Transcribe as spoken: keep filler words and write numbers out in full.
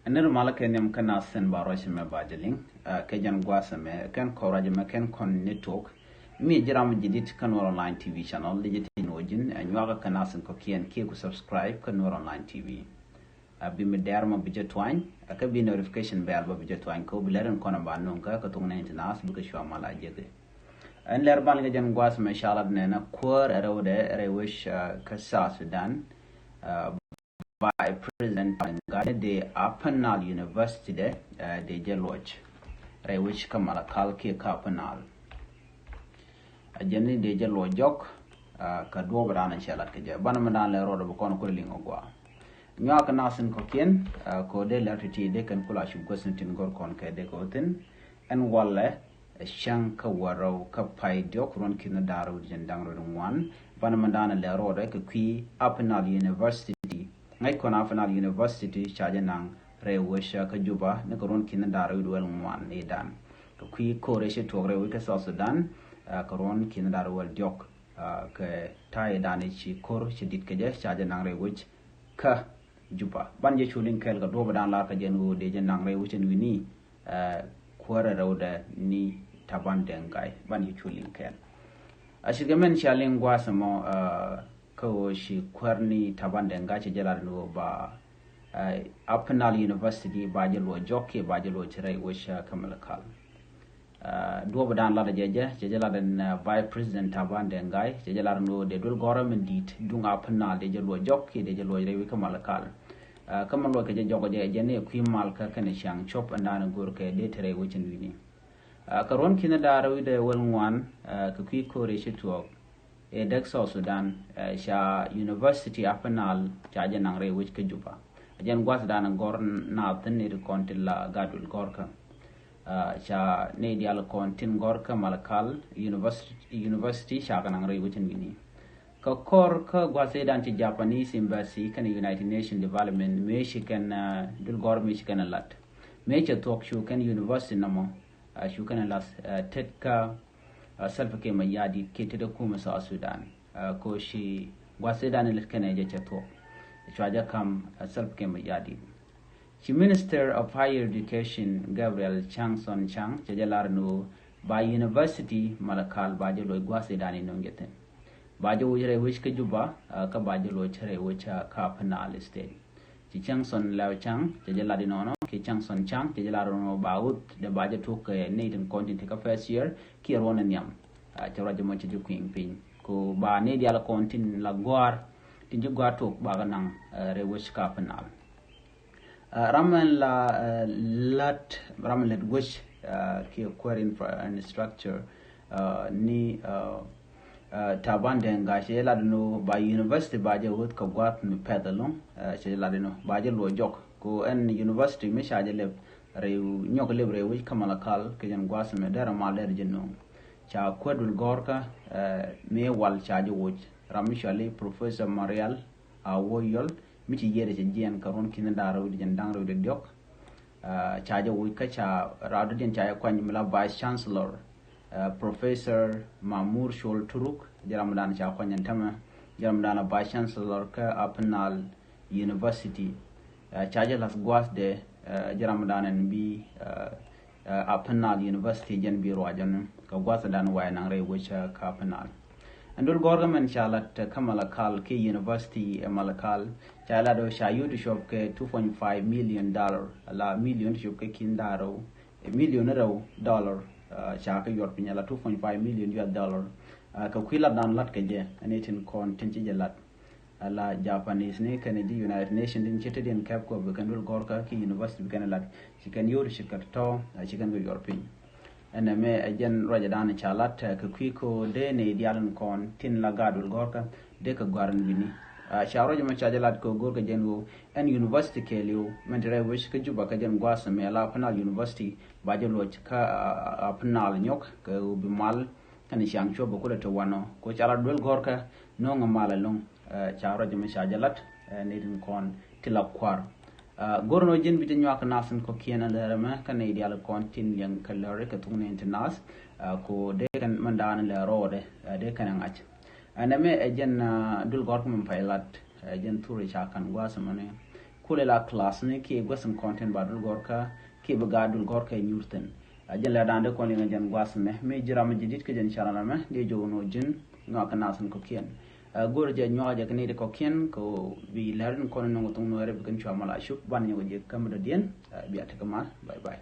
Ɛn ni ri malä kɛ nhiam kä nath thi̱n ba ruac ɛmɛ ba jɛ liŋ, ɛ, kɛ jɛn gua̱a̱th ɛmɛ kɛn kɔn ruac ɛmɛ kɛn kɔn ni tok. Mi ji̱ ram ji̱ di̱t kä Nuer Online T V channel, di jɛ ti ni wä ji̱n, ɛ, nyuakä kä nath thi̱n kɔ̱kiɛn kiɛ ku subscribe kä Nuer Online T V. Ɛ, bi mi dɛr mɔ bi jɛ tuany, ɛ, kä bi notification bell bä bi jɛ tuany, kä bi lɛr in kɔn ba nuŋ kä, kä thok nɛy ti nath bikɛ cua mal a jek. Ɛn lɛr ban kɛ jɛn gua̱a̱th ɛmɛ ca lat nɛnɛ kuäär ɛ rɛwdɛ rɛy wec, ɛ, kä South Sudan. Ɛ, Vice President Tabandeng Gai, dee Upper Nile University dɛ, ɛ, dee jɛ luɔc rɛy wec kä Malakal kiɛ kä Upper Nile. Ɛ jɛn ni dee jɛ luɔc jɔk, ɛ, kä duɔ̱ɔ̱p dan cɛ lat kɛ jɛ. Banɛ mi dan lɛ rɔɔdɛ bi kɔn kulɛ liŋ ɔ gua. Nyuak kɛ nath thi̱n kɔ̱kiɛn, ɛ, kɛ ɣöö dee lɛr ti̱ti̱ dee kɛn kula cup guäth ni tin gör kɔn kɛ dee kɛ wä thi̱n. Ɛn walɛ, ɛ, cäŋ kä wäl rɛw kä pay diɔ̱k ruɔ̱n ki̱n da̱ŋ rɛw wi̱cdɛ jiɛn da̱ŋ rɛw wi̱cdɛ ŋuan. Banɛ mi dan lɛ rɔɔdɛ kɛ kui̱ Upper Nile University. Ŋäc kɔn Upper Nile University ca jɛ naŋ rɛy wec kä Juba ni kɛ ruɔ̱n ki̱n da̱ŋ rɛw wi̱cdɛ wäl ŋuan i̱ dan. Kɛ kui̱ ko̱r ëë ci tuɔɔk rɛy wec kä South Sudan, ɛ, kɛ ruɔ̱n ki̱n da̱ŋ rɛw wi̱cdɛ wäl diɔ̱k, ɛ, kɛ ta̱yɛ dan ëë ci ko̱r ci di̱t kɛ jɛ ca jɛ naŋ rɛy wec kä Juba. Ban jɛ cu liŋ kɛɛl kɛ duɔ̱ɔ̱p dan lar kɛ jɛn ɣöö dee jɛ naŋ rɛy wec ɛn wi̱ni, ɛ, kuäär ɛ rɛwdɛ ni Tabandeng Gai. Ban jɛ cu liŋ kɛɛl. A cikɛ mɛn cia liŋ gua̱a̱th ɛmɔ, ɛ, kä ɣöö ci kuäär ni Tabandeng Gai cɛ jɛ lat ni ɣöö ba, ɛ, Upper Nile University ba jɛ luɔc jɔk kiɛ ba jɛ luɔc rɛy wec kä Malakal. Ɛ, duɔ̱ɔ̱p dan lat jɛ jɛ, cɛ jɛ lat ɛn, ɛ, Vice President Tabandeng Gai, cɛ jɛ lat ni ɣöö dee duel gɔ̱rä min di̱i̱t duŋ Upper Nile dee jɛ luɔc jɔk kiɛ dee jɛ luɔc rɛy wec kä Malakal. Ɛ, kä min luɔc kɛ jɛ jɔk jɛ, jɛ ni kui̱ mal kä kɛnɛ ciaŋ cop ɛn dan go̱r kɛ dee te rɛy wec ɛn wi̱ni. Ɛ, kɛ ruɔ̱n ki̱n da̱ŋ rɛw wi̱cdɛ wäl ŋuan, ɛ, kɛ kui̱ ko̱r ëë ci tuɔɔk ɛ däk South Sudan, ɛ, ca University Upper Nile ca jɛ naŋ rɛy wec kä Juba. Ɛ jɛn gua̱th dan gɔ̱r naath thi̱n ni ti kɔn ti la gat duel gɔ̱rkä. Ɛ, ca ni diaal kɔn tin gɔ̱r kä Malakal University, University ca kɛ naŋ rɛy wec ɛn wi̱ni. Kɛ kɔr kä gua̱th dan ci Japanese Embassy kɛnɛ United Nations Development mëë ci kɛn, ɛ, duel gɔ̱r mëë ci kɛn ɛ lat. Mëë cɛ thuɔ̱k cu kɛn university nɔmɔ, ɛ, cu kɛn ɛ lath, ɛ, tet kä, ɛ, Salva Kiir Mayardit kiɛ tet ɛ kumɛ South Sudan. Ɛ, ko ci gua̱th dan lät kɛnɛ jɛ cɛ thuɔ̱k. Cua jɛ ka̱m, ɛ, Salva Kiir Mayardit. Ci Minister of Higher Education Gabriel Changson Chang cɛ jɛ lar ni ɣöö ba University Malakal ba jɛ luɔc gua̱th dan inɔŋ jɛ thi̱n. Ba jɛ woc rɛy wec kä Juba, ɛ, kä ba jɛ luɔc rɛy wec, ɛ, kä Upper Nile State. Ci Changson Leo Chang cɛ jɛ lat inɔnɔ, kiɛ Changson Chang cɛ jɛ lat inɔnɔ ba ɣöth dee ba jɛ tok kɛ nɛy tin kɔn tin te kä first year kiɛ ruɔ̱n ɛ nhiam. Ɛ, cɛ ruac ɛmɔ cɛ jɛ kui̱ŋ piny. Ko ba nɛy diaal kɔn tin la gɔ̱a̱r, tin ji̱ gɔ̱a̱r tok ba kɛ naŋ, ɛ, rɛy wec kä Upper Nile. Ɛ, ram ɛn la, ɛ, lät, ram ɛn lät wec, ɛ, kiɛ kuäär infra-, infrastructure, ɛ, ni, ɛ, ɛ, Tabandeng Gai cɛ jɛ lat inɔ ba university ba jɛ ɣöth kɛ gua̱th mi pɛth ɛlɔ̱ŋ, ɛ, cɛ jɛ lat inɔ ba jɛ luɔc jɔk. Ko ɛn university mi ca jɛ lɛp rɛy, nyɔk lɛp rɛy wec kä Malakal kɛ jɛn gua̱th mi derɛ mal derɛ jɛ nööŋ. Ca kuäär duel gɔ̱rkä, ɛ, mi wal ca jɛ woc. Ram mi cɔali Professor Marial Awoyɔl, mi ci yiëëdɛ cɛ jiɛɛn kɛ ruɔ̱n ki̱n da̱ŋ rɛw wi̱cdɛ jiɛn da̱ŋ rɛw wi̱cdɛ diɔ̱k. Ɛ, ca jɛ woc kä ca raadɔdiɛn ca jɛ kuany mi la Vice Chancellor, ɛ, Professor Mamur Shol Turuk, jɛ ram dan ca kuany ɛn tämɛ, jɛ ram dan la Vice Chancellor kä Upper Nile University. Ɛ, ca jɛ la̱th gua̱thdɛ, ɛ, jɛ ram dan ɛn bi, ɛ, ɛ, Upper Nile University jɛn bi ruac ɛn kɛ gua̱th dan wayɛ naŋ rɛy wec, ɛ, kä Upper Nile. Ɛn duel gɔ̱rkä mɛn ca lat, ɛ, kä Malakal kiɛ University ɛ Malakal, ca lat ɔ ca yot cuɔp kɛ two point five million dollar, ala million cuɔp kɛ ki̱n da̱ŋ rɛw, ɛ, million rɛw dollar, ɛ, ca kɛ yuɔr piny ala two point five million U S dollar. Ɛ, kɛ kui̱ lat dan lat kɛ jɛ, ɛn itin kɔn tin ci jɛ lat. Ala Japanese ni kɛn ji̱ United Nations din ci ti din kɛp kɔ bi kɛn duel gɔ̱rkä ki university bi kɛn lat. Ci kɛn yot ci kɛ tɔ̱, ɛ, ci kɛn kɛ yuɔr piny. Ɛn ɛmɛ ɛ jɛn ruacɛ dan ca lat, ɛ, kɛ kui̱ ko dee ni diaal in kɔn tin la gaat duel gɔ̱rkä dee kɛ gɔ̱a̱r in wi̱ni. Ɛ, ca ruacɛ mɛ ca jɛ lat kɛ go̱rkä jɛn ɣöö ɛn university kɛɛliw mɛn ti rɛy wec kä Juba kɛ jɛn gua̱a̱th mɛ la Upper Nile University ba jɛ luɔc kä, ɛ, ɛ, Upper Nile nyɔk kɛ ɣöö bi mal kɛn ciaŋ cuɔp bɛ kulɛ te wanɔ. Ko ca la duel gɔ̱rkä nööŋ ɛ mal ɛlɔ̱ŋ, ɛ, ca ruac mi ca jɛ lat, ɛ, ni rin kɔn ti la kua̱r. Ɛ, go̱r nɔ ji̱n bi jɛ nyuak nath in kɔ̱kiɛn ɛ lɛr ɛmɛ kä nɛy diaal kɔn tin liɛŋ kɛ lɛr kɛ thuk ni in ti nath, ɛ, ko dee kɛn mɛn daan lɛ rɔɔdɛ, ɛ, dee kɛn ɛ ŋa̱c. Ɛn ɛmɛ ɛ jɛn, ɛ, duel gɔ̱rkä min pay lat, ɛ, jɛn thuri ca ka̱n gua̱a̱th ɛmɛ ni. Kulɛ la class ni kiɛ gua̱th in content ba dul gɔrkä kiɛ bi gaat dul gɔrkä in nyuur thin. A jɛn lɛ da̱a̱n dee kɔn liŋ a jɛn gua̱th mɛ mi ji̱ ram mi ji̱ dit kä jɛn channel mɛ dee jɔw nɔ ji̱n nyuak kɛ nath in kɔkiɛn. A go̱r jɛ nyuak jɛ kɛ ni di kɔkiɛn kɛ bi lɛr in kɔn in nɔŋ thuŋ nuɛɛrɛ bi kɛn cua mal a cup ban nyɔk jɛ kä mi dɔ̱diɛn. A bia tekɛ mal. Bye bye.